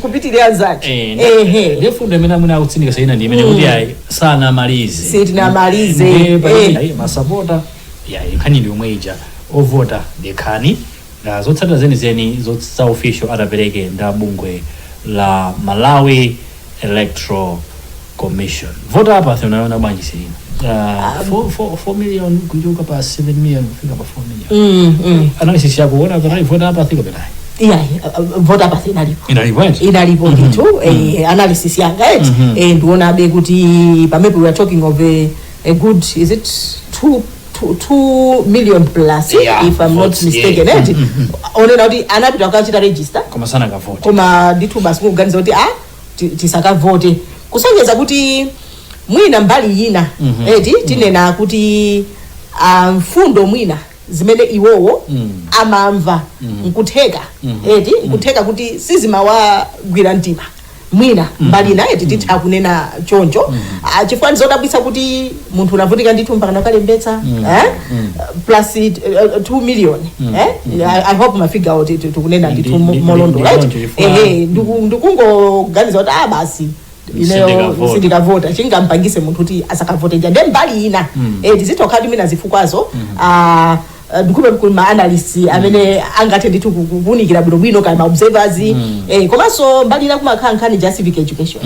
Kupitirira anzake. Ehe. Ndiye fundo imene amene akutsindika sayina ndi imene kuti ayi, sanamalize. Sitinamalize. Ndiye pamene ayi, masapota ya nkhani ndi yomwe ija, ovota ndekhani. Zotsatira zenizeni za official atapereke nda bungwe la Malawi Electoral Commission. Voter apathy unaona bwanji, Sirina? 4 million kuchoka pa 7 million kufika pa 4 million. Analysis yako, uona panali voter apathy kapena? Iyayi, voter apathy inalipo. Inalipo eti? Inalipo ndithu. Analysis yanga eti, ndionabe kuti pamene we are talking of a good, is it 2 million plus, if I'm not votes, mistaken, eti, onena kuti anapita kukachita register koma sanakavote. Koma ndithu basi kuganiza kuti ah, tisakavote, kusonyeza kuti mwina mbali ina, eti, tinena kuti mfundo mwina zimene iwowo amamva, nkutheka, eti, nkutheka kuti sizimawagwira mtima mwina mbali ina, eti, titha kunena choncho. Chifukwa ndizodabwitsa kuti munthu unavutika ndithu mpaka nakalembetsa, eh? Plus 2 million, eh? I hope ma figure out tikunena ndithu molondola, right? Ndi chifukwa- Ehe, ndikungoganiza kuti ah, basi, ineyo Sindikavota. sindikavota, chingampangise munthu kuti asakavote nja? Nde mbali ina, tizitokhala kuti mina zifukwazo, ndikhupe kuli ma analysts amene angathe ndithu kuwunikira bwinobwino, kaya ma observers. Komanso mbali ina kumakhala nkhani ja civic education.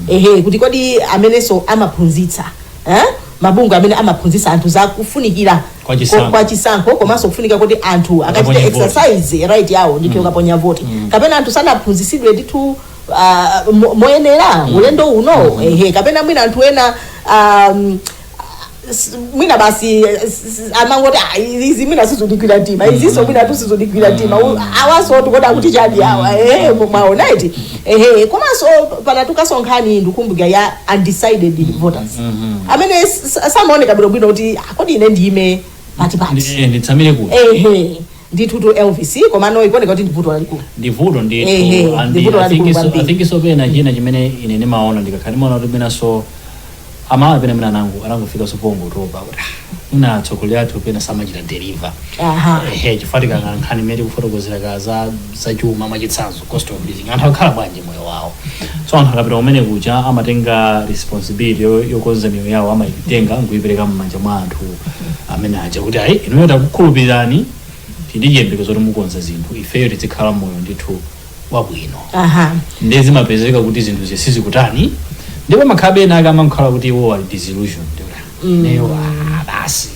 Ehe, kuti kodi amenenso amaphunzitsa, eh? Mabungwe amene amaphunzitsa anthu za kufunikira kwa chisankho. Kwa chisankho, komanso kufunika kuti anthu akachite akaponye vote. Exercise right yawo ndithu yokaponya voti, kapena anthu sanaphunzitsidwe ndithu moyenera ulendo uno? Ehe, kapena mwina anthu ena mwina basi amangoti, "Ah, izi mwina sizondigwira mtima, izinso mwina tusizondigwira mtima. Awaso tikuona kuti chadi awa." Ehe, mwaona iti? Ehe, komanso panatukanso nkhani, ndikumbukira, ya undecided voters amene samaoneka bwinobwino kuti, "Ah, kodi ine ndime patipati?" Nditsamire kuti? Ehe, ndithu tu, Elvis, komano ikuoneka kuti ndi vuto lalikulu. Ndi vuto ndithu. Ehe, And ndi vuto I lalikulu think so, I kwambiri. think so pena china chimene ine ndimaona, ndikakhala ndimaona kuti penanso amawa pena mwina anangofika sopongotopa kuti, ah, mwina atsogoleri athu pena samachita deliver. Ehe, chifukwa tikang'ana nkhani imene tikufotokozera ka za zachuma, mwachitsanzo cost of living, anthu akhala bwanji moyo wawo? So anthu akapita kumene kuja amatenga responsibility yokonza miyoyo yawo, amayitenga nkuyipereka m'manja mwa anthu amene aja kuti, ayi, inuyo takukhulupirirani, tili chiyembekezo kuti mukonza zinthu, ifeyo tizikhala moyo ndithu wabwino. Ndiye zimapezeka kuti zinthu zisizikutani, ndipo makhabe ena ake amakhala kuti iwo ali disillusion, neyo, ah, basi,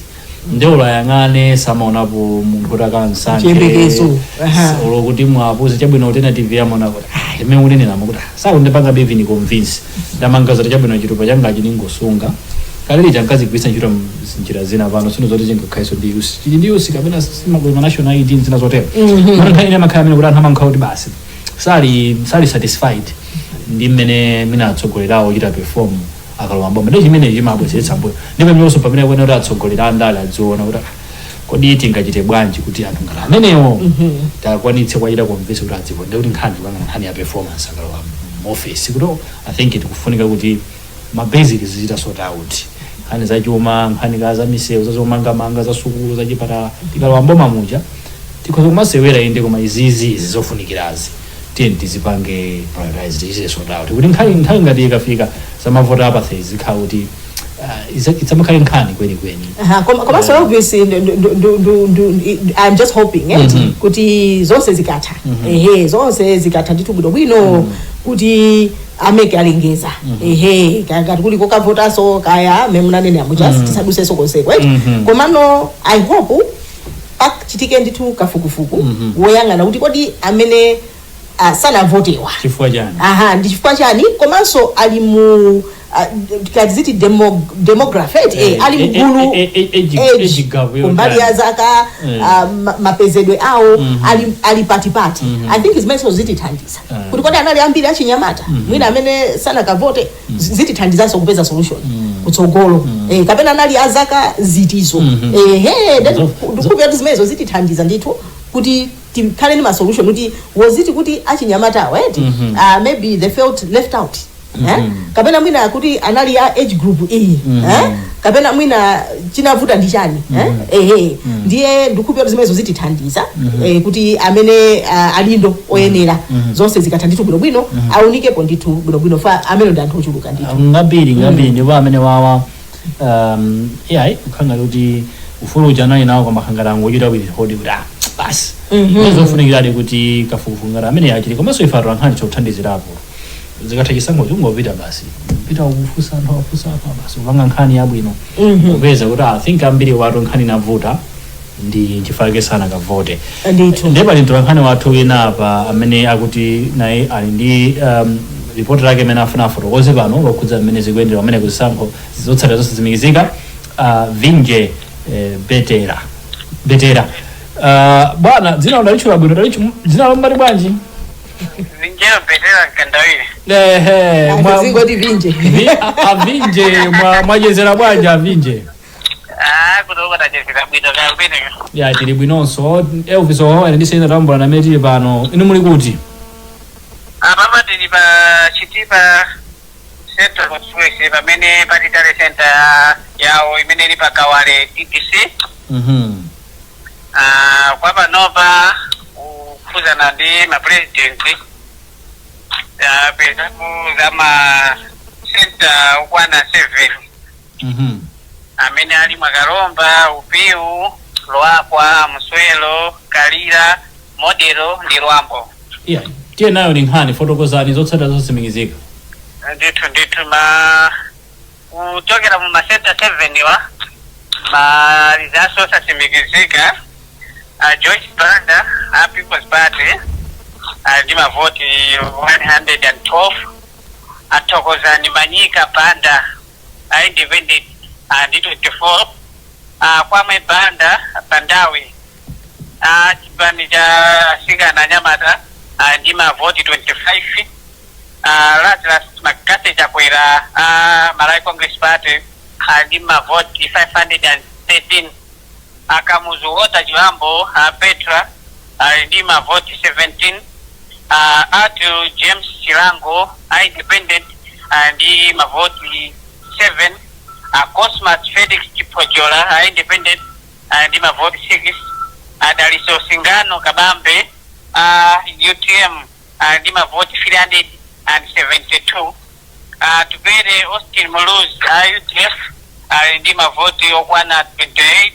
ndiye ulayang'ane samaonapo munthu kuti akansankhe. Chiyembekezo. Olo kuti mwapuze chabwino alternative, yamaona kuti, ah, imene kunenelamo kuti, ah, sakundipanga even convince, ndamanga zoti chabwino chitupa changachi ningosunga, kalili chankazigwiritsa ntchito njira zina pano sino zoti chingakhaleso ndi use, chili ndi use kapena simakwema national ID, zina zotero. Mana nkhani ine amakhala amene kuti anthu amakhala kuti basi sali satisfied ndi mmene mina atsogolerawo ochita perform akalowa mboma. Ndi chimene chimabwezeretsa mbuyo, ndipo imenenso pamene akuona kuti atsogoleri andale adziona kuti, ah, kodi tingachite bwanji kuti anthu ngati amenewo takwanitse kuwachita convince kuti adzipo? Ndi kuti nkhani tikuyang'ana nkhani ya performance akalowa mu office, kuti oh, I think tikufunika kuti ma basic zichita sort out, nkhani zachuma, nkhani ka za misewu, zazomangamanga, za sukulu, za chipatala, tikalowa mboma muja tikhoza kumasewera inde, koma izizi, izi zofunikirazi tiye tizipange prioritize, tichite sort out, kuti nkhani nthawi ngati ikafika zamavota apathy zikhala kuti itsamakhale nkhani kwenikweni. Aha, komanso obviously I'm just hoping, eh, kuti zonse zikatha, ehe, zonse zikatha ndithu bwinobwino, kuti a MEC alengeza, ehe, ngati kuli kokavotanso kaya memunanene amuja, tisadusenso konseko, right? Komano I hope pachitike ndithu kafukufuku woyang'ana kuti kodi amene sanavotewa chifukwa chani? Aha, ndi chifukwa chani? Komanso ali mu tiziti demography, eh, ali mgulu age age gap yotani. Kumbali ya zaka, mapezedwe awo ali patipati. I think zimenso zitithandiza kuti kodi anali ambiri achinyamata mwina amene sanakavote, zitithandizanso kupeza solution kutsogolo, kapena anali azaka zitizo? Ehe, ndikukhulupirira kuti zimenezo zitithandiza ndithu kuti tikhale ndi ma solution, kuti woziti kuti achinyamatawo, eti, maybe they felt left out. Eh? Kapena mwina kuti anali ya age group iyi, eh? Kapena mwina chinavuta ndi chani, eh? Ehe, ndiye ndikukhulupirira kuti zimenezo zitithandiza kuti amene alindo oyenera, zonse zikatha ndithu bwinobwino, aunikepo ndithu bwinobwino fa amene ndi anthu ochuluka ndithu. Ngambiri, ngambiri. Ndipo amene wawa iyayi, kukhanga kuti ufulu uja anali nawo, koma khangati angochita withhold kuti ah, basi. Zofunikiradi kuti kafukufuku ngati amene achiti, komanso ife atolankhani chothandizirapo, zikatha chisankho chingopita basi, pita kufunsa anthu, afunsa apa basi, kupanga nkhani yabwino, kupeza kuti I think ambiri watu nkhani inavuta ndi chifukwa sana kavote. Ndithu. Ndiye pali mtolankhani wathu wina apa amene akuti naye ali ndi ripoti lake imene afuna afotokoze pano lokhudza mmene zikuyendera pamene kuzisankho zotsatira zonse zimikizika. Vinje Betera Betera, bwana, dzina udalitchula bwino, dzina lombati bwanji? Vinjero Betera Mkandawire. Ehe. Zingoti Vinje. Avinje, mwachezera bwanji, Avinje? Ah, kutoka tachezera bwino kapene. Ya, tili bwinonso. Elvis Ohowa ndi Sena Tambula amene tili pano. Inu muli kuti? Apapa tili pa Chitipa Central Constituency, pamene pali tally center yawo imene ili pa Kawale TTC. Ah, kwa panopa kukhuzana ndi ma president, pezapo za ma center okwana 7 amene ali Mwakalomba, Upiu, Lwakwa, Mswelo, Kalira, Modelo ndi Lwambo. Yeah, tiye nayo ni nkhani, fotokozani zotsatira zosimikizika. Ndithu, ndithu, ma kuchokera mu ma center 7 wa ma results osasimikizika, George Banda a People's Party ali ndi mavoti 112, Athokozani Manyika Banda a Independent ndi 24, Kwame Banda Bandawi a chipani cha asikana anyamata ndi mavoti 25, Lazarus Makase Chakwera a Malawi Congress Party ndi mavoti 513, Akamuzu Wota Chilambo a Petra ali ndi mavoti 17, Atu James Chilango a Independent ndi mavoti 7, Cosmas Felix Chipojola a Independent ndi mavoti 6, Adaliso Singano Kabambe a UTM ndi mavoti 372, Tupere Austin Muluzi a UDF ali ndi mavoti okwana 28,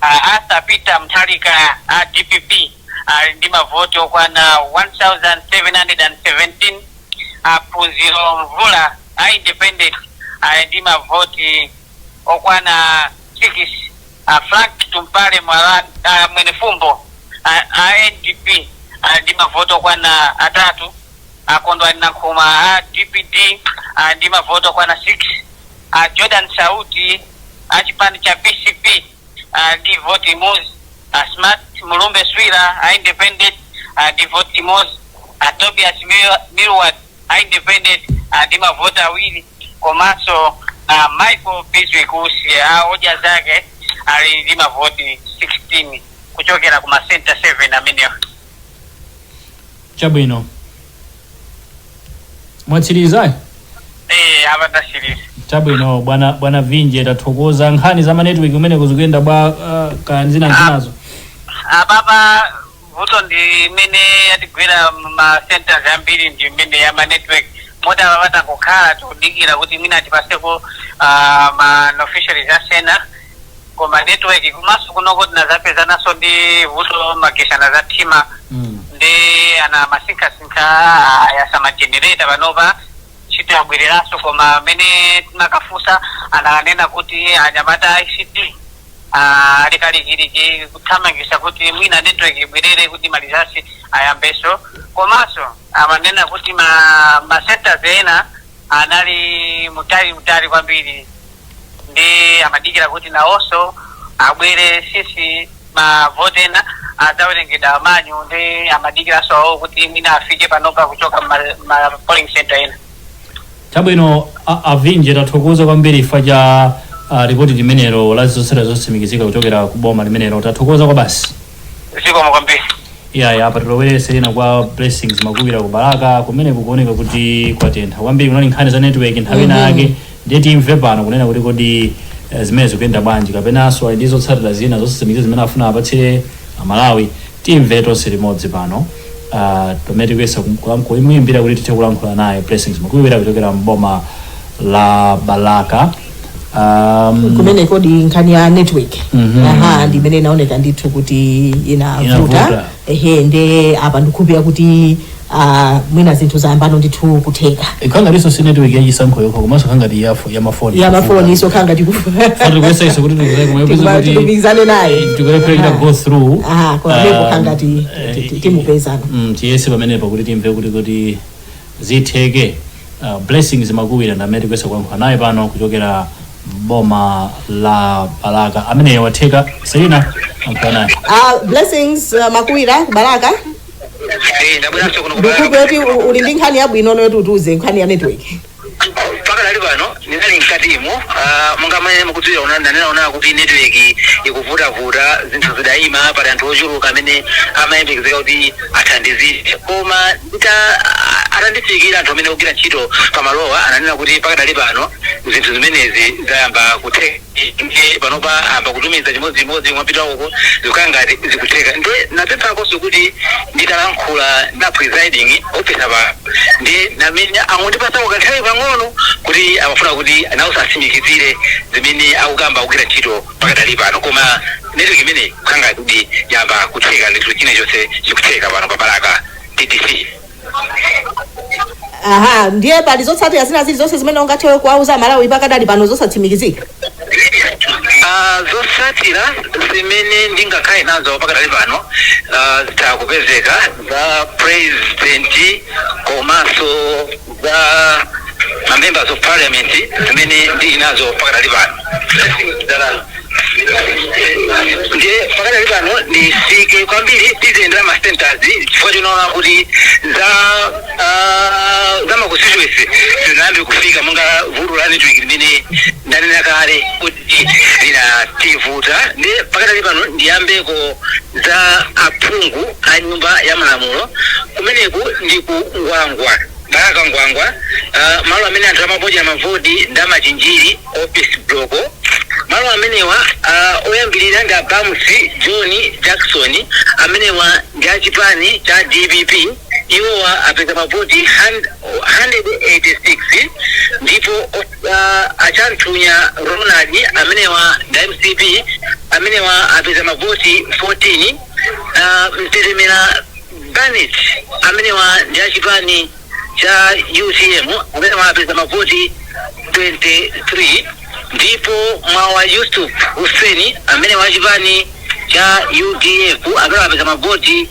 Arthur Peter Mutharika a DPP ali ndi mavoti okwana 1717, Phunziro Mvula a Independent ali ndi mavoti okwana 6, Frank Tumpale Mwala, Mwenefumbo a NDP ali ndi mavoti okwana atatu, Akondwani Nankhumwa a DPD ali ndi mavoti okwana 6, Jordan Sauti a chipani cha PCP ndi voti imodzi, Smart Mulumbe Swira a Independent ndi voti imodzi, Tobias Milward a Independent ndi mavoti awiri, komanso Michael Bizwick Usi a Odya Zake ali ndi mavoti 16 kuchokera ku ma center 7 amenewa. Chabwino, mwatsiriza? Eh, apa tasiriza. Chabwino, bwana, bwana Vinje, tathokoza. Nkhani za ma network kumene kuzikuyenda bwa, kaya zina zinazo? Apapa vuto ndi imene yatigwera ma centers ambiri ndi imene ya ma network, moti apa patangokhala tikudikira kuti mwina tipaseko ma officials asena, koma network komanso kunoko tinazapezananso ndi vuto, magesana za thima ndi ana masinkhasinkha ayasa ma generator, panopa ntchito yabwereranso, koma amene timakafunsa ananena kuti anyamata ICT ali kalikiliki kuthamangisa kuti mwina network ibwerere kuti ma results ayambeso. Komanso amanena kuti ma centers ena anali mutali mutali kwambiri, ndi amadikira kuti nawonso abwere sisi mavoti ena adzawerengedwa manual, ndi amadikiranso awo kuti mwina afike panopa kuchoka ma polling center ena. Chabwino, Avinje, tathokoza kwambiri chifukwa cha ripoti limenelo la zotsatira zotsimikizika kuchokera ku boma limenelo. Tathokoza kwa basi. Zikomo kwambiri. Iya, apa tilowerese ina kwa Blessings Makuwira ku Balaka, kumene kukuoneka kuti kwatentha kwambiri. Kunali nkhani za network nthawi ina yake, ndiye timve pano kunena kuti kodi zimene zikuyenda bwanji, kapenanso ali ndi zotsatira zina zosasimikiza zimene afuna apatsire Amalawi. Timve tonse limodzi pano pamene tikuyesa kumuyimbira kuti tithe kulankhula naye Blessings Makuwira kuchokera mboma la Balaka. Kumene kodi nkhani ya network aha, ndi imene inaoneka ndithu kuti inavuta. Inavuta. Ehe, nde apa ndikukhulupirira kuti mwina zinthu zayambano ndithu kutheka. Ikhangatinso si network yachisankho yokha, komanso khangati ya mafoni. Ya mafoni iso khangati. Fati kuyesa kuti tikuze kuti Tilumikizane naye. Tikulephera go through. Aha, komabe khangati timupezano. Tiyese pamenepo kuti timve kuti zitheke. Blessings Makuwira ndi amene tikuyesa kuyankhula naye pano kuchokera boma la Balaka. Ameneyo watheka. Selina, ankhula naye. Blessings Makuwira ku Balaka. Eh, ndabweranso kuno ku Ndikukhulupirira Balaka. kuti uli ndi nkhani yabwino yoti utiuze, nkhani ya network. Mpaka dali pano ndinali mkatimo. Monga mmene mukudziwira, nanena ona kuti network ikuvutavuta, zinthu zidayima. Pali anthu ochuluka amene amayembekezeka kuti athandizire, koma ndita atandifikira anthu amene akugwira ntchito pamalowa, ananena kuti pakadali pano zinthu zimenezi zayamba kutheka. Ndiye panopa amba kutumiza chimodzimodzi, mwapita uko, zikukhala ngati zikutheka. Ndiye napemphakonso kuti nditalankhula na presiding officer pa, ndiye namene angondipasako kanthawi pang'ono kuti amafuna kuti nawonso atsimikizire zimene akukamba akugwira ntchito pakadali pano. Koma network imene kukhala ngati kuti yamba kutheka ndithu, china chonse chikutheka pano pa Balaka TTC. Aha, ndiye pali zotsatira zina zilizonse zimene ungathe kuwauza Malawi pakadali pano zosatsimikizika? Zotsatira zimene ndingakhale nazo pakadali pano zitha kupezeka za president komanso za ma members of parliament zimene ndili nazo pakadali pano. Ndiye pakadali pano ndisike kwambiri, tiziyendera ma centers, chifukwa chinaona kuti za ma constituency zinayambe kufika, monga vuto la network limene ndanena kale kuti linativuta. Ndiye pakadali pano ndiyambeko za aphungu a nyumba ya malamulo. Kumeneku ndi ku Ngwangwa, Balaka Ngwangwa. Malo amene anthu amaponya mavoti ndi Amachinjiri office block. Malo amenewa, oyambirira ndi Abamusi John Jackson, amenewa ndi achipani cha DPP. Iwowa apeza mavoti 186. Ndipo Achanthunya Ronald, amenewa ndi MCP, amenewa apeza mavoti 14. Mtetemera Barnet, amenewa ndi achipani cha UTM, amenewa apeza mavoti 23. Ndipo Mwawa Yusuf Hussein, amene wachipani cha UDF, amene apeza mavoti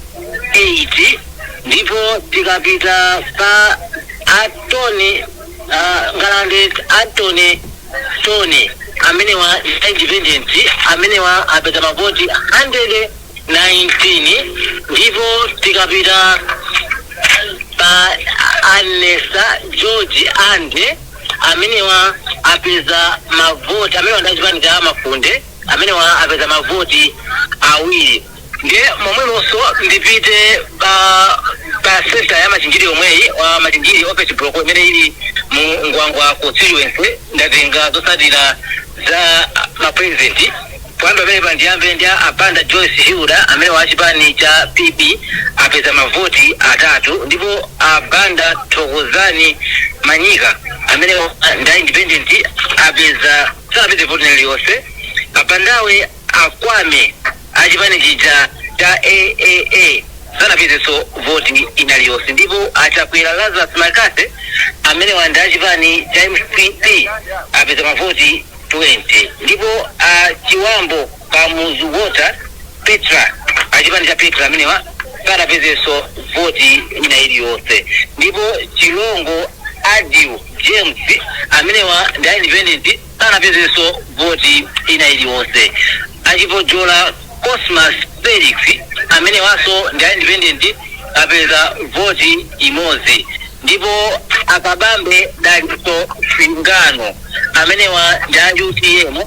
8. Ndipo tikapita pa Atoni Ngalande Antony Tony, amene wa independent, amene wa apeza mavoti 119. Ndipo tikapita pa Anesa George Ande, amenewa apeza mavoti, amenewa ndi achipani cha Mafunde, amenewa apeza mavoti 2. Ndiye momwemonso ndipite pa center ya Machinjiri yomweyi, wa Machinjiri office block imene ili mu Ngwangwa constituency. Ndatenga zotsatira za mapresident. Poyamba pamene ndiyambe ndi Apanda Joyce Hilda, amene wa chipani cha PP, apeza mavoti 3. Ndipo Abanda Thokozani Manyika, amene ndi independent, apeza, sanapeze voti liliyonse. Apandawe Akwame, achipani chija cha AAA, sanapezenso voti inaliyonse. Ndipo Achakwera Lazarus Makase, amene wanda achipani cha MCP, apeza mavoti 20. Ndipo a Chiwambo Kamuzu Water Petra, achipani cha Petra, amenewa sanapezenso voti ina iliyonse. Ndipo Chilongo Adiu James, amenewa ndi independent, sanapezenso voti ina iliyonse. Achipojola Cosmas Felix, amenewanso ndi independent, apeza voti imodzi. Ndipo Akabambe Daliso Singano, amenewa ndi a UTM,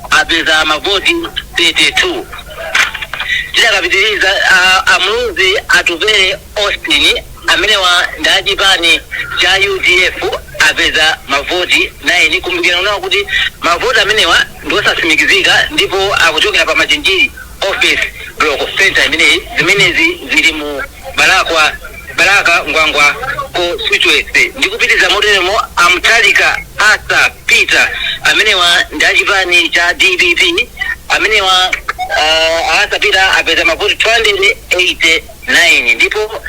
apeza mavoti 32. Tidakapitiriza, Amuluzi Atupere Austin amenewa ndi achipani cha UDF apeza mavoti 9. Kumbukira unawo kuti mavoti amenewa ndi osasimikizika ndipo akuchokera pa Machinjiri Office Block Center imeneyi. Zimenezi zili mu Balakwa, Balaka Ngwangwa Constituency. Ndikupitiza moteremo, Amtalika Arthur Peter amenewa ndi achipani cha DPP. Amenewa Arthur Peter apeza mavoti 289, ndipo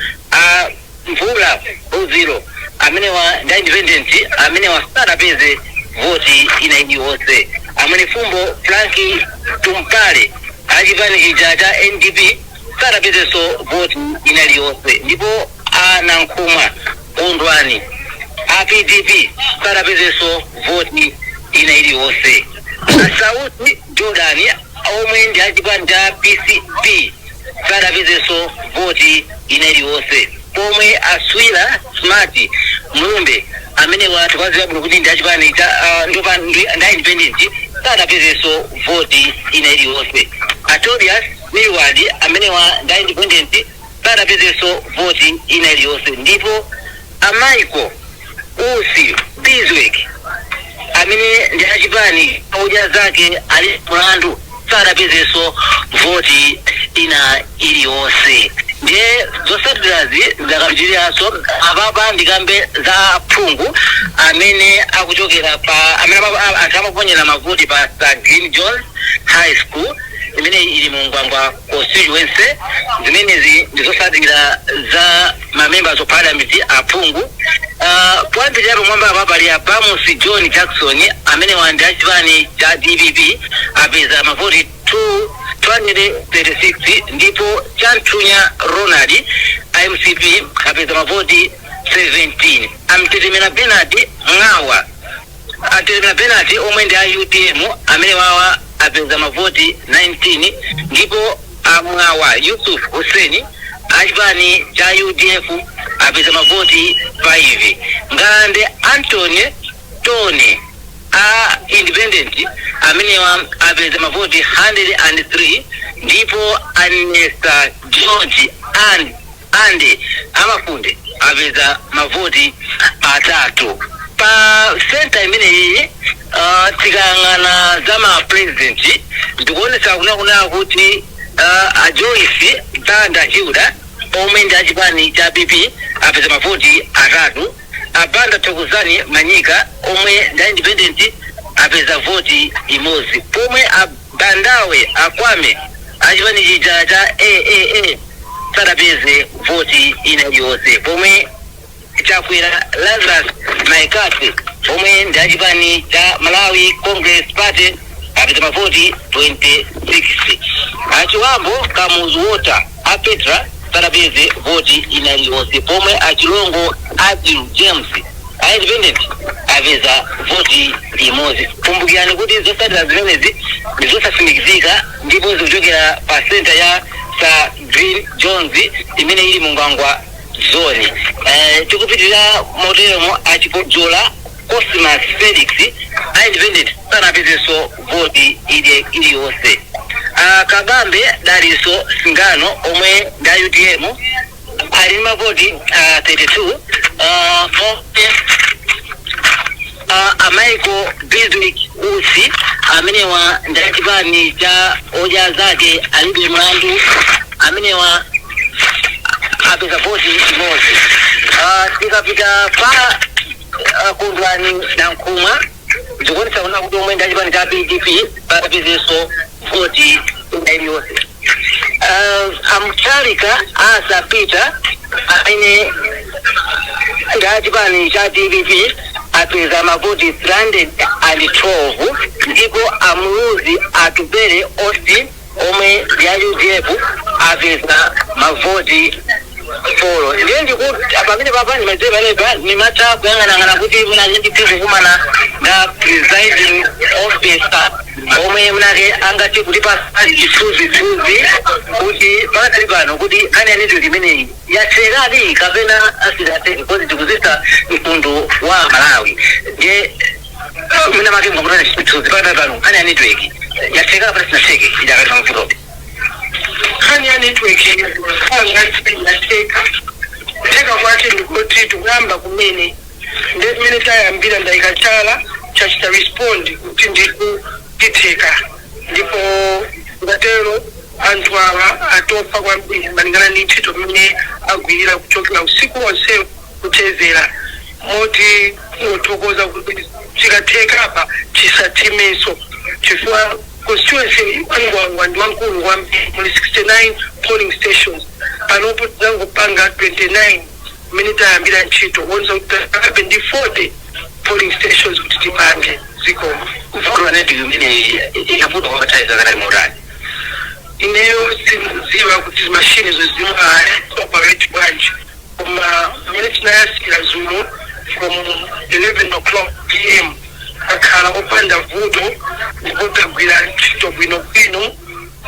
Mvula Uziro amenewa ndi independent, amenewa sadapeze voti ina iliyonse. Amene Fumbo Franki Tumpale achipani chija cha NDP sadapezenso voti ina iliyonse, ndipo Anankhumwa Kondwani a PDP sadapezenso voti ina iliyonse. Asauti Jordan omwe ndi achipani cha PCP sadapezenso voti ina iliyonse, pomwe Aswira Smart Mlumbe amene wathu kwaziwa bwino kuti ndi achipani cha ndi independent sadapezenso voti ina iliyonse. Atobias Milward amenewa ndi independent sadapezenso voti ina iliyonse, ndipo Amaiko Usi Bizwick amene ndi achipani odya zake ali mulandu sadapezenso voti ina iliyonse. Ndiye zotsatirazi zakapitiriranso. Apapa ndikambe za phungu amene akuchokera pa amene anthu amaponyera mavoti pa Sir Green Jones High School imene ili mu Ngwangwa Constituency. Zimenezi ndizotsatira za ma members of parliament, aphungu. Poyambirira pamwamba apa pali Abamusi John Jackson amene wandi achipani cha DPP apeza mavoti 236, ndipo Chanthunya Ronald MCP apeza mavoti 17. Amtetemera Bernard Mwawa, Amtetemera Bernard omwe ndi a UTM amene wawa apeza mavoti 19, ndipo Amwawa Yusuf Hussein achipani cha UDF apeza mavoti 5. Ngalande Antony Tony a independent amenewa apeza mavoti 103, ndipo Anesta George and ande Amafunde apeza mavoti 3. Pa center imeneyi, tikayang'ana za ma president, ndikuonesa kunena kuti a Joyce Banda Hilda omwe ndi achipani cha PP apeza mavoti 3. Abanda Thokozani Manyika omwe ndi independent apeza voti 1, pomwe Abandawe Akwame achipani chija cha AAA sadapeze voti ina iliyonse, pomwe Chakwera Lazarus Maikati omwe ndi achipani cha Malawi Congress Party apeza mavoti 26. Achiwambo Kamuzu Water a Petra sadapeze voti ina iliyonse, pomwe Achilongo Adil James a independent apeza voti 1. Kumbukirani kuti zotsatira zimenezi ndi zosasimikizika ndipo zikuchokera pa center ya Sir Green Jones imene ili mu Ngwangwa Zone. Tikupitirira moteromo, Achipojola Cosmas Felix a independent sanapezenso voti iliyonse. Kabambe Daliso Singano omwe ndi a UTM ali ndi mavoti 32, Amaiko Bizwick Usi amenewa ndi achipani cha odya zake alibe mlandu amenewa apeza voti 1. Tikapita pa Kondwani Nankhumwa, zikuonesa kuna kuti omwe ndi achipani cha PDP patapezenso voti ina iliyonse. Amchalika Asa Peter amene ndi achipani cha DPP apeza mavoti 312, ndipo Amuluzi Atupere Austin omwe ndi a UDF apeza mavoti 4. Ndiye ndikuti pamene papa ndimadziwa palepa nimatha kuyang'anang'ana kuti munake ndithe kukumana na presiding officer omwe munake angati kuti pasa chithunzithunzi kuti pakatali pano kuti nkhani ya network imeneyi yathekadi kapena asidatheke, because tikuzisa mtundu wa Malawi. Ndiye mwina make mukapatana chithunzi pakatali pano nkhani ya network yatheka kapena sinatheke, idakati pamavutobe. Nkhani ya network ngati yatheka. Kutheka kwake ndikuti tikuyamba kumene, nde kumene tayambira ndayika chala, chachita respond kuti ndiku titheka. Ndipo ngatero anthu awa atopa kwambiri malingana ndi ntchito imene agwirira kuchokera usiku wonse kuchezera, moti kuthokoza kuti chikatheka apa chisathimenso, chifukwa constituency Ngwangwa ndi wamkulu kwambiri, muli 69 polling stations. Panopo tinangopanga 29 mmene tayambira ntchito, kuonesa kuti takabe ndi 40 polling stations kuti tipange. Zikomo. Vuto la network imene inavuta kwakathawi zakatali motani? Ineyo sindikudziwa kuti mashini zozima operate bwanji, koma mmene tinayasira zulo from 11 o'clock pm akhala opanda vuto, ndipo tagwira ntchito bwinobwino.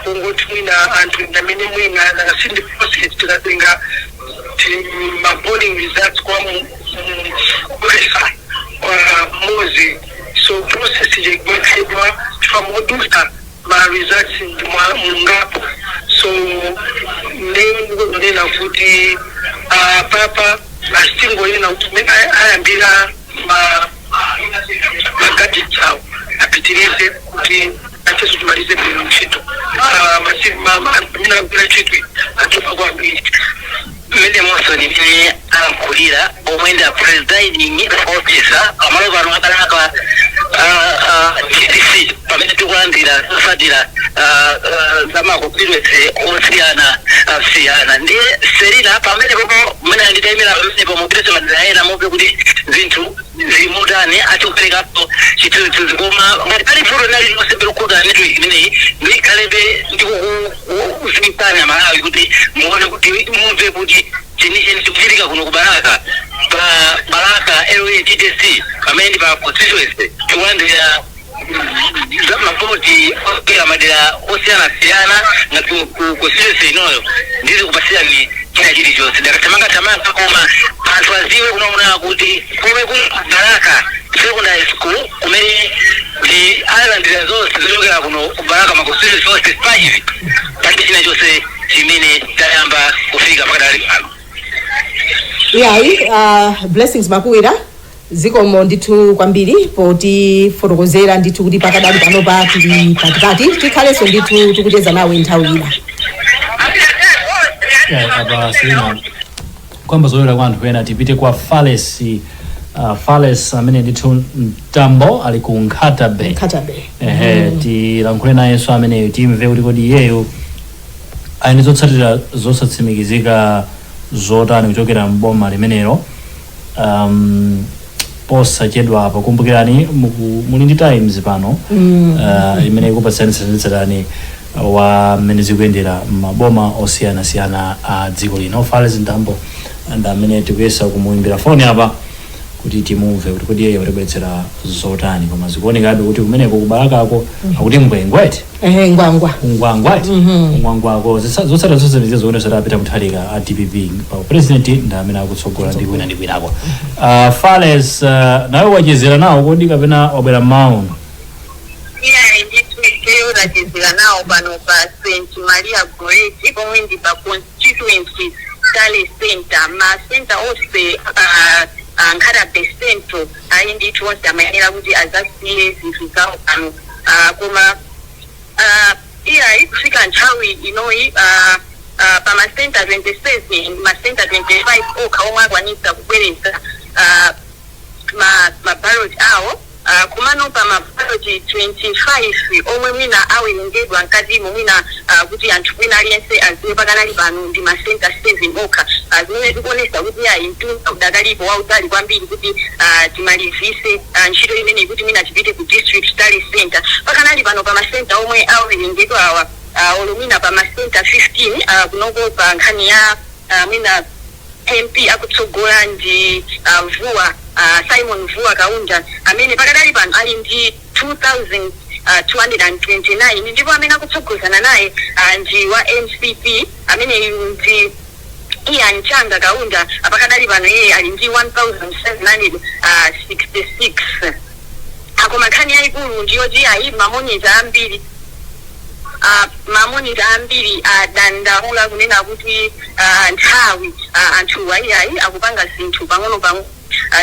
Kungoti mwina anthu amene mwina nakasindi process, tikatenga ma polling results kwa officer mozi, so process ije kumakhedwa chifukwa modusa ma results ndi mungapo. So neyo ndikonena kuti papa asitingoyena kuti mmene ayambira ma gadgets awo apitirize kuti ateso timalize bwino ntchito. Amene agwira ntchito atopa kwambiri. Mmene monso ndimene alankhulira omwe ndi a presiding officer pamalo pano a Balaka TTC, pamene tikulandira zotsatira za ma constituency osiyana siyana. Ndiye Serina, pamene popo mmene anditayimira pamenepo, mupitese madera ena muve kuti zinthu zili motani, achikuperekapo chithunzithunzi. Koma ngati pali vuto linali lilonse lokhuza network imeneyi, ndikhalebe ndikukuzimisani Amalawi kuti muone, kuti mumve kuti chenicheni chikuchitika kuno ku Balaka, pa Balaka LA TTC, pamene ndi pa constituency tikulandira za mavoti okera madera osiyanasiyana ngati ku constituency inoyo. Ndizi kupasirani china chilichonse ndakathamangathamanga, koma anthu aziwe kunaona kuti komwe ku Balaka Secondary School kumene ndi alandira zonse zochokera kuno ku Balaka, ma constituency onse 5, palibe china chonse chimene tayamba kufika pakadali pano. Iyayi, Blessings Makuwira, zikomo ndithu kwambiri potifotokozera ndithu kuti pakadali panopa tili patikati. Tikhalenso ndithu tikucheza nawe nthawi ina. Yeah, apa Selina, kwamba zoyera kwa anthu ena, tipite kwa Fales, Fales amene ndithu Mtambo ali ku Nkhata Bay. Nkhata Bay. Ehe, tilankhule nayenso ameneyo, timve kuti kodi iyeyo ali ndi zotsatira zosatsimikizika zotani kuchokera mboma limenelo. Posachedwa apo, kumbukirani muli ndi Times pano imene ikupatsani tsatanetsatane wa mmene zikuyendera maboma osiyanasiyana a dziko lino. Fales Mtambo ndi amene tikuyesa kumuimbira foni apa kuti timumve kuti kodi iyeyo watibweretsera zotani. Koma zikuonekabe kuti kumeneko kuBalakako akuti ngwengwete. Ehe, Ngwangwa. Ungwangwa eti. Ungwangwako zotsatira zonse zikuonesa apita Mutharika a DPP pa president ndi amene akutsogola ndi kwina ndi kwinako. Fales, nawe wachezera nawo kodi kapena wabwera mmawa? Iyayi ndithu, ifeyo tachezera nawo pano pa St Maria Goretti, pomwe ndi pa constituency tally center. Ma center onse Nkhata Bay Central ayi ndithu onse amayenera kuti azasiye zinthu zawo pano, koma iyayi kufika nthawi inoyi pa ma center 27, ma center 25 okha omwe akwanisa kubwereza ma ballot awo, kumano pa ma ballot 25 omwe mwina awerengedwa mkatimo, mwina kuti anthu mwina aliyense aziwe, pakanali pano ndi ma center 7 okha, zimene zikuonesa kuti ayi mtunda udakalipo wautali kwambiri kuti timalizise ntchito imeneyi, kuti mwina tipite ku district tally center. Pakanali pano pa ma center omwe awerengedwa awa, olo mwina pa ma center 15, kunoko pa nkhani ya mwina MP akutsogola ndi Vuwa, Simon Vuwa Kaunda, amene pakadali pano ali ndi 2229, ndipo amene akutsogozana naye ndi wa MCP, amene ndi Ian Changa Kaunda. Pakadali pano iye ali ndi 1766. Koma nkhani yayikulu ndiyoti ayi ma monitor ambiri. Ma monitor ambiri adandaula kunena kuti nthawi anthu ayiayi akupanga zinthu pang'ono pang'ono,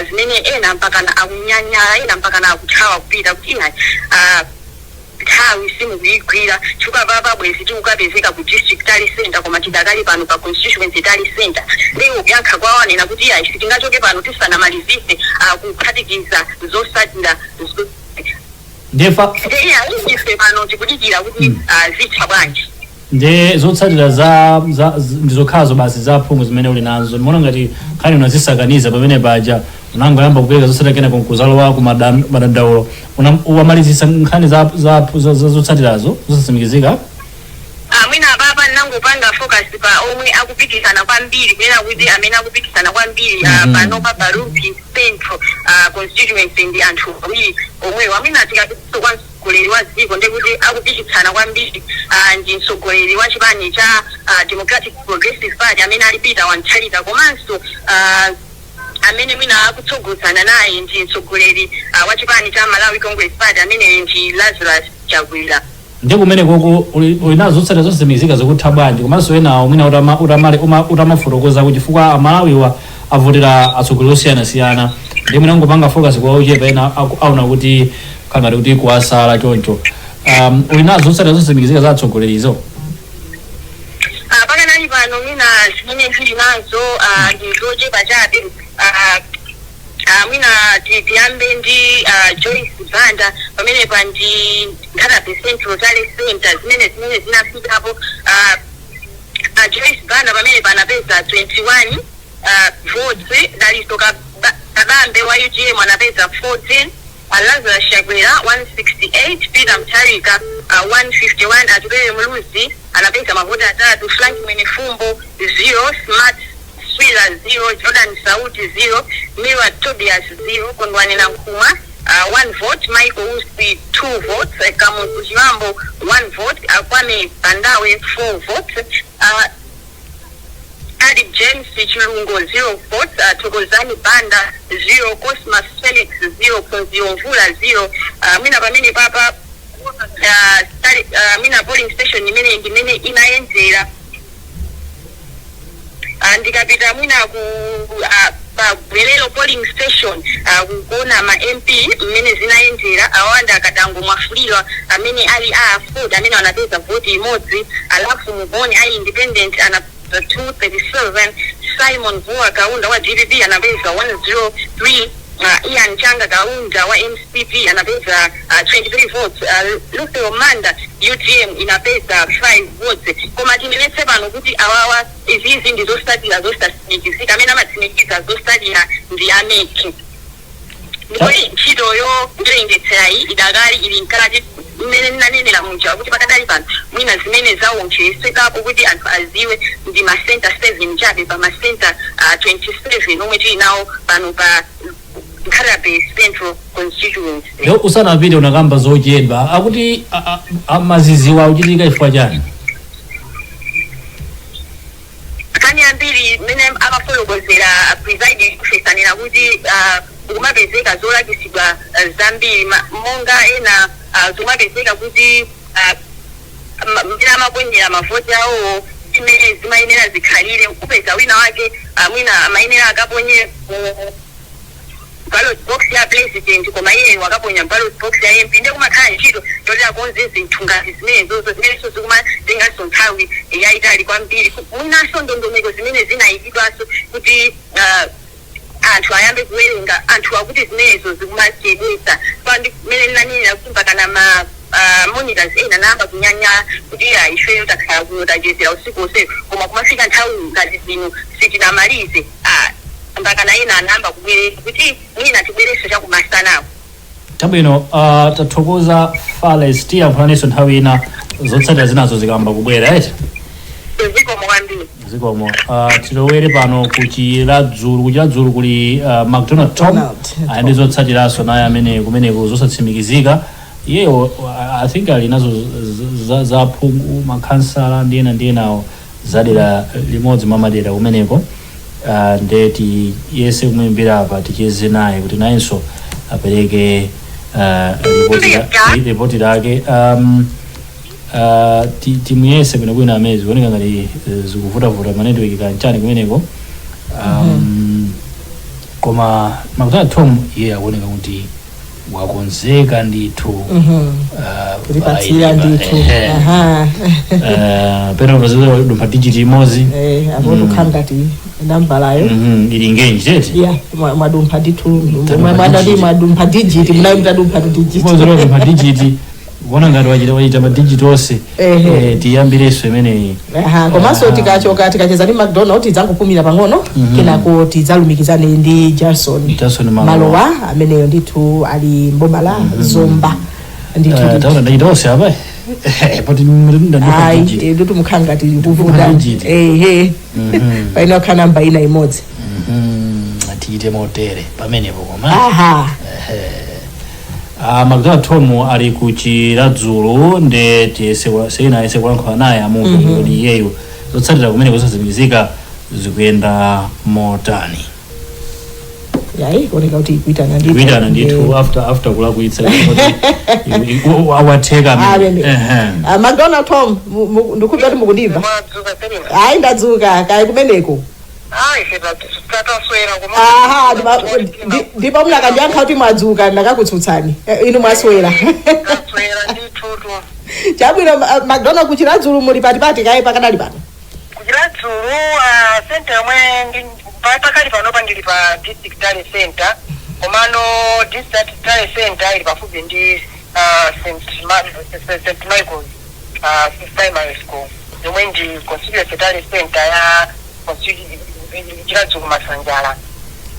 zimene ena mpakana akunyanyala, ena mpakana akuthawa kupita kuti iyayi, nthawi simukuyigwira, chifukwa papa bwezi tikukapezeka ku district tally center, koma tidakali pano pa constituency tally center. Ndiwo kuyankha kwawo anena kuti iyayi, sitingachoke pano tisanamalizise kuphatikiza zotsatira. Ndiye fa Iyayi, ife pano tikudikira kuti zitha bwanji. Ndiye zotsatira za ndizokhazo basi za phungu zimene uli nazo? Ndimaona ngati nkhani unazisakaniza pamene paja unangoyamba kupereka zotsatira, kena kunkuzalowa ku madandaulo. Wamalizisa nkhani za zotsatirazo zosatsimikizika? Mwina apapa ndinangopanga focus pa omwe akupikisana kwambiri, kunena kuti amene akupikisana kwambiri pano pa Rumphi Central constituency ndi anthu awiri omwewo. Amene tikapitiso kwa mtsogoleri wa dziko, ndekuti akupikisana kwambiri ndi mtsogoleri wa chipani cha Democratic Progressive Party amene ali Peter Mutharika, komanso amene mwina akutsogozana naye ndi mtsogoleri wa chipani cha Malawi Congress Party amene ndi Lazarus Chakwera. Ndi kumene koko uli nazo zotsatira zosatsimikizika zikutha bwanji? Komanso enawo mwina utamafotokozako, chifukwa Amalawiwa avotera atsogoleri osiyanasiyana, ndi mwina ungopanga focus kwa ochepa, ena aona kuti khangati kuti kuwasala choncho. Uli nazo zotsatira zosatsimikizika za atsogolerizo? Pakanali pano mwina zimene zili nazo ndi zochepa chabe. Mwina tiyambe ndi Joyce Banda. Pamenepa ndi Nkhata Bay Central tally center zimene zinafikapo. Joyce Banda pamene panapeza 21 votes, Dalitso Kabambe wa UTM anapeza 14, Lazarus Chakwera 168, Peter Mutharika 151, Atupele Muluzi anapeza mavoti atatu, Frank Mwenefumbo 0, Smart Swira 0, Jordan Sauti 0, Mira Tobias 0, Kondwani Nankhumwa 1 vote, Michael Usi 2 votes, Kamuzu Chibambo 1 vote, Kwame Bandawe 4 votes, Adi James Chilungo 0 votes, Thokozani Banda 0, Cosmas Felix 0, Phunziro Mvula 0. Mwina pamene papa mwina polling station imene ndimene inayenzera. Ndikapita mwina ku pa Bwerero polling station kuona ma MP mmene zinayendera, awanda Akatango Mwafulirwa amene ali a AFORD amene anapeza voti imodzi, alafu Mugoni ali independent anapeza 237, Simon Vua Kaunda wa DPP anapeza 103, Ian Changa Kaunda wa MCP anapeza 23 votes, Lufeo Manda UTM inapeza 5 votes. Koma tinenetse pano kuti awawa izizi ndi zotsatira zosatsimikizika. Amene amatsimikiza zotsatira ndi a MEC, ndipo ntchitoyo kuwerengetsera iyi idakali ili mkati. Mmene ndinanenera muja kuti pakadali pano mwina zimene zawonjezekapo kuti anthu aziwe ndi ma center 7 chabe pa ma center 27 omwe tili nawo pano pa Nkhata Bay Central constituency. Leo usanapite unakamba zochedwa, akuti maziziwa akuchitika chifukwa chani? Nkhani ambiri mmene amafotokozera presiding officer anena kuti kumapezeka zolakisidwa zambiri, monga ena zimapezeka kuti mmene amaponyera mavoti awowo zimene zimayenera zikhalire, kupeza wina wake mwina amayenera akaponye mu ballot box ya president, koma iye wakaponya ballot box ya MP. Ndiye kumakhala ntchito yoti akonze zinthu ngati zimenezozo, zimenenso zikumatenganso nthawi yayitali kwambiri. Mwinanso ndondomeko zimene zinayikidwanso kuti anthu ayambe kuwerenga anthu akuti zimenezo zikumachedwetsa. Pandi mmene ndinanenera kuti mpakana ma monitors ena nayamba kunyanyala kuti ya, ifeyo takhala kuno, tachezera usiku wonse, koma kumafika nthawi ngati zino sitinamalize. Mpakana ena anayamba kubwerera kuti mwina tibwerenso chakumasanako. Chabwino, tathokoza Fales, tiyankhulanenso nthawi ina zotsatira zinazo zikamba kubwera, eti? Zikomo kwambiri. Zikomo. Tilowere pano ku Chiradzulu. Ku Chiradzulu kuli McDonald Tom. Donald. Ali ndi zotsatiraso naye amene kumeneko zosatsimikizika. Iyeyo I think ali nazo za phungu, makhansala ndi ena ndi enawo zadera limodzi mwa madera kumeneko. Nde tiyese kumuimbira apa, ticheze naye kuti nayenso apereke ripoti lake. Timuyese bwinobwino amene zikuoneka ngati zikuvutavuta ma network kanchani kumeneko. Koma Macdonald Tom iye akuoneka kuti wakonzeka ndithu. Kutipatsira ndithu. Ehe. Pena pazidumpha digit imodzi. Apo tukhala ngati nambalayo. Ili ngenji tete. Ya, mwadumpha ndithu. Tadumpha mwadati digit. Mwadumpha digit, munayi mutadumpha tu digit. Dumpha digit, kuona ngati wachita ma digit onse. Ehe. Tiyambirenso imeneyi. Aha, komanso tikachoka, tikacheza ndi McDonald, tidzangopumira pang'ono, kenako tidzalumikizane ndi Jason Jason Malowa. Malowa ameneyo ndithu ali mboma la Zomba ndithu. Ndithu. Taona ndachita onse apa, pati ndadumpha Ayi, digit. ndithu mukhala ngati kuvuta. Digit. Ehe, paina kukhala namba ina imodzi. Tiite motere pamenepo koma. Aha. McDonald Tom ali ku Chiradzulu, nde tiyese sena ayese kulankhula naye, amumve kuti iyeyo zotsatira kumene kusazimizika zikuyenda motani. Yayi, kuoneka kuti ikuitana ndithu. Kuitana ndithu after kulakwitsa awatheka. Amene. Ah, McDonald Tom, ndikupa kuti mukundimva? Mwadzuka, Selina? Ayi, ndadzuka kayi kumeneko. Ayi, ife tataswera. Aha, ndipo munakandiyankha kuti mwadzuka, ndakakutsutsani. Inu mwaswera? Taswera ndithutu. Chabwino. McDonald, kuChiradzulu muli patipati kaye pakadali pano? KuChiradzulu, center yomwe pakali panopa ndili pa district tally center, komano district tally center ili pafupi ndi St Michael's Primary School, yomwe ndi constituency tally center ya Chiradzulu Masanjala.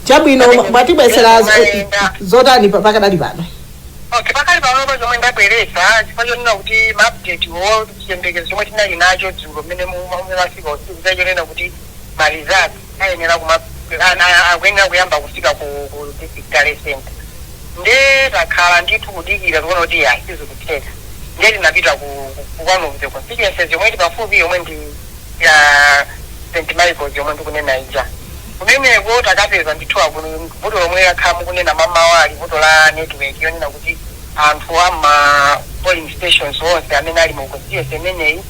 Chabwino, mwatibwesera Mayenda. zotani pakadali pano? Okay, pakali panopa zomwe ndabweresa, chifukwa chonena kuti ma update wo, chiyembekezo chomwe tinali nacho dzulo mmene mumafika usiku, chachonena kuti ma results ayenera kuma akuyenera kuyamba kufika ku district tally center, nde takhala ndithu kudikira, tikuona kuti ya, sizikutheka, nde tinapita ku one of the constituencies yomwe ili pafupi, yomwe ndi ya St Michael's yomwe ndikunena ija. Kumeneko takapeza ndithu akuno vuto lomwe akhala mukunena mamawali, vuto la network, yonena kuti anthu ama polling stations onse amene ali mu constituency imeneyi,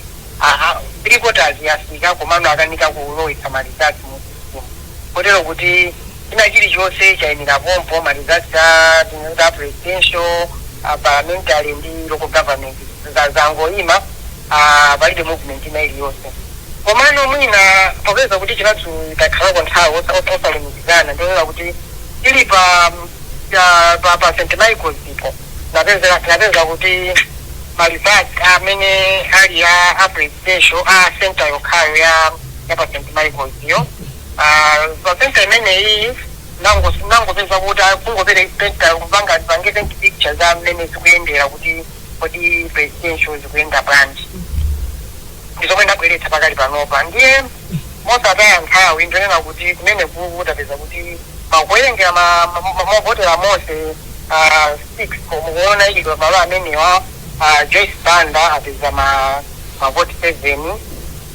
three quarters yafika, komano akanika kulowetsa ma results mu system, kotero kuti china chilichonse chayimira pompo. Ma results a presidential, a parliamentary ndi local government zangoyima, palibe movement ina iliyonse. Komano mwina popeza kuti Chiradzulu takhalako nthawi osalumikizana, ndionera kuti tili pa St Michael's ipo, napeza kuti ma results amene ali a presidential, a center yokhayo ya pa St Michael's yo, pa center imeneyi nangopeza kuti kungopere kupanga pange paint picture za mmene zikuyendera, kuti kodi presidential zikuyenda bwanji, ndizomwe ndabweretsa pakali panopa. Ndiye mosataya nthawi, ndionena kuti kumene kutapeza kuti makuwerengera mavotera monse 6 mukuona ilidwa malo amenewa, Joyce Banda apeza mavoti 7,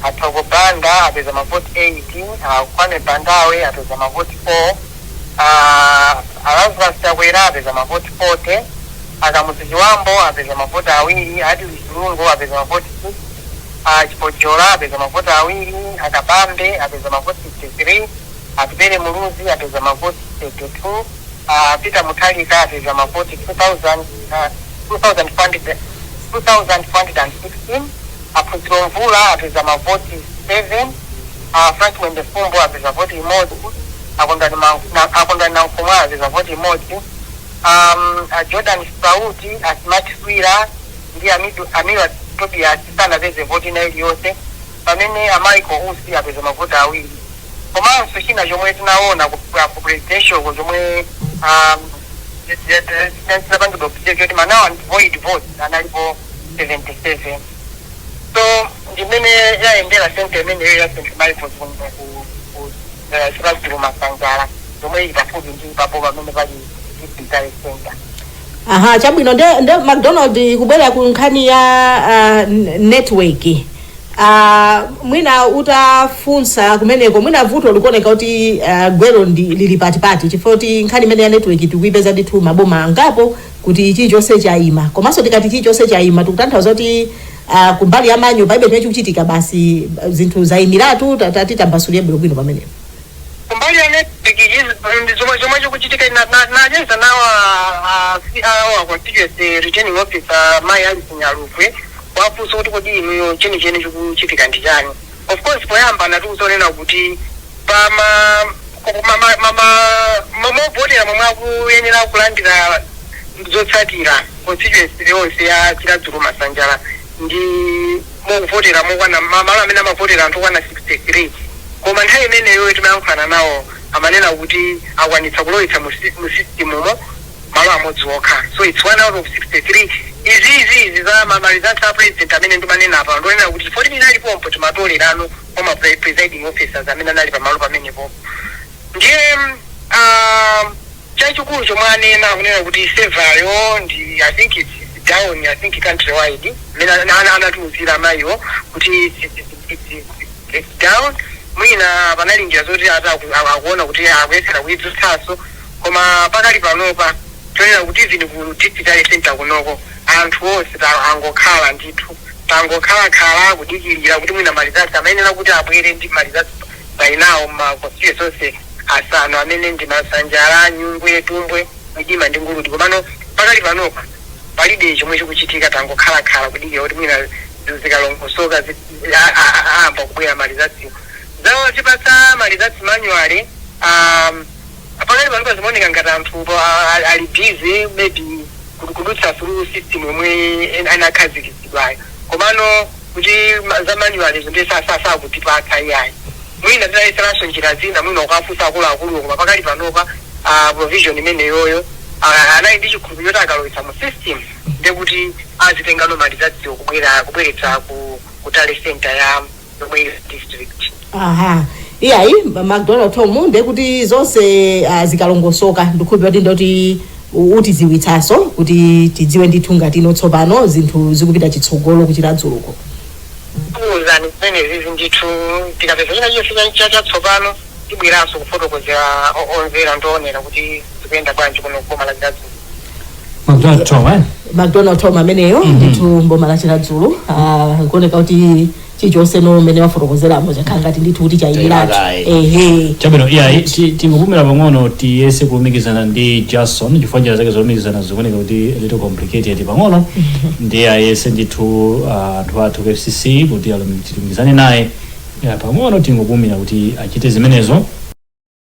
Athoko Banda apeza mavoti 8, Kwame Bandawe apeza mavoti 4, Lazarus Chakwera apeza mavoti 40, Akamuzu Chiwambo apeza mavoti 2, Ati Chilungo apeza mavoti 6, Chipojola apeza mavoti 2, Akabambe apeza mavoti 53, Atupele Muluzi apeza mavoti 32, Peter Mutharika apeza mavoti 2000, 2400, 2416, Aphunziro Mvula apeza mavoti 7, Frank Mwendefumbo apeza voti imodzi, Akondwani Nankhumwa apeza voti imodzi, Jordan Sauti, Asmart Swira ndi Amira Tobias sanapeze voti ina iliyonse, pamene a Michael Usi apeza mavoti 2. Komanso china chomwe tinaona ku presidential ko, chomwe tinapangidwa choti ma null and void votes analipo 77. So ndimene yayendera center imeneyo ya St Michael's kuno ku Chiradzulu Masanjala, yomwe ili pafupi ndi papo pamene pali district tally center. Aha, chabwino. Nde McDonald, kubwera ku nkhani ya network, mwina utafunsa kumeneko, mwina vuto likuoneka kuti gwero ndi lili patipati, chifukwa kuti nkhani imene ya network tikuipeza ndithu maboma angapo kuti chilichonse chayima. Komanso tikati chilichonse chayima, tikutanthauza kuti Kumbali ya manual palibe chimene chikuchitika, basi zinthu zayimiratu? Tatitambasulire bwinobwino pamenepo. Kumbali ya network, izi zomwe chikuchitika, nacheza nawo awa constituency returning officer, mayi Alice Nyalugwe, wafunsa kuti kodi inuyo chenicheni chikuchitika ndi chani? Of course, poyamba anatiuzonena kuti pama movotera momwe akuyenera kulandira zotsatira, constituency yonse ya Chiradzulu Masanjala ndi mokuvotera mokwana, malo amene amavotera anthu okwana 63, koma nthawi imeneyo timayankhulana nawo amanena kuti akwanitsa kulowetsa mu system mo malo amodzi okha, so it's one out of 63. Izi za ma results a president amene ndimanena apa, ndionena kuti chifukwa tinali pompo timatolerano kwa presiding officers amene anali pamalo pamenepo. Ndiye chachikulu chomwe anena, akunena kuti server yo ndi, I think it's down, I think countrywide, amene anatiuzira amayiwo kuti it's down. Mwina panali njira zoti ati akuona kuti akuyesera kuidzutsanso, koma pakali panopa tionera kuti even ku district center kunoko anthu onse angokhala ndithu, tangokhalakhala kudikirira kuti mwina ma results amayenera kuti abwere ndi ma results by now ma constituency onse asanu amene ndi Masanjala, Nyungwe, Tumbwe, Midima ndi Nguludi. Komano pakali panopa palibe chomwe chikuchitika, tangokhalakhala kudikira kuti mwina zikalongosoka ayamba kubwera ma results. Zawo tipatsa ma results manually, pakali panopa zimaoneka ngati anthu ali busy maybe kudutsa through system yomwe anakhazikitsidwayo, komano kuti za manual izo ndiye sakutipatsa iyayi. Mwina tinayeseranso njira zina, mwina ukafunsa akuluakulu, koma pakali panopa provision imeneyoyo anali ndi chikhulupiriro kuti akalowetsa mu system ndekuti azitengano ma results kubwera kubweretsa ku tally center ya yomwe ili district. Aha, iyayi, McDonald Tom, ndekuti zonse zikalongosoka ndikhulupirira kuti ndoti utiziwitsanso kuti tidziwe ndithu ngati ino tsopano zinthu zikupita chitsogolo kuChiradzuluko. Kuwuzani zimenezi ndithu, tikapeza china chilichonse chatsopano tibweranso kufotokozera omvera ndionera kuti zikuyenda bwanji kuno kuboma la Chiradzulu. McDonald Tom, eh? McDonald Tom ameneyo ndithu mboma la Chiradzulu. Nkuoneka kuti chilichonse no mmene wafotokozeramo chakhala ngati ndithu kuti chayimiratu. Chayimiratu. Ehe. Chabwino, iyayi, tingopumira pang'ono, tiyese kulumikizana ndi Jason chifukwa njira zake zolumikizana zikuoneka kuti little complicated pang'ono. Ndiye ayese ndithu anthu athu ku FCC kuti tilumikizane naye. Ya, pang'ono tingopumira kuti achite zimenezo.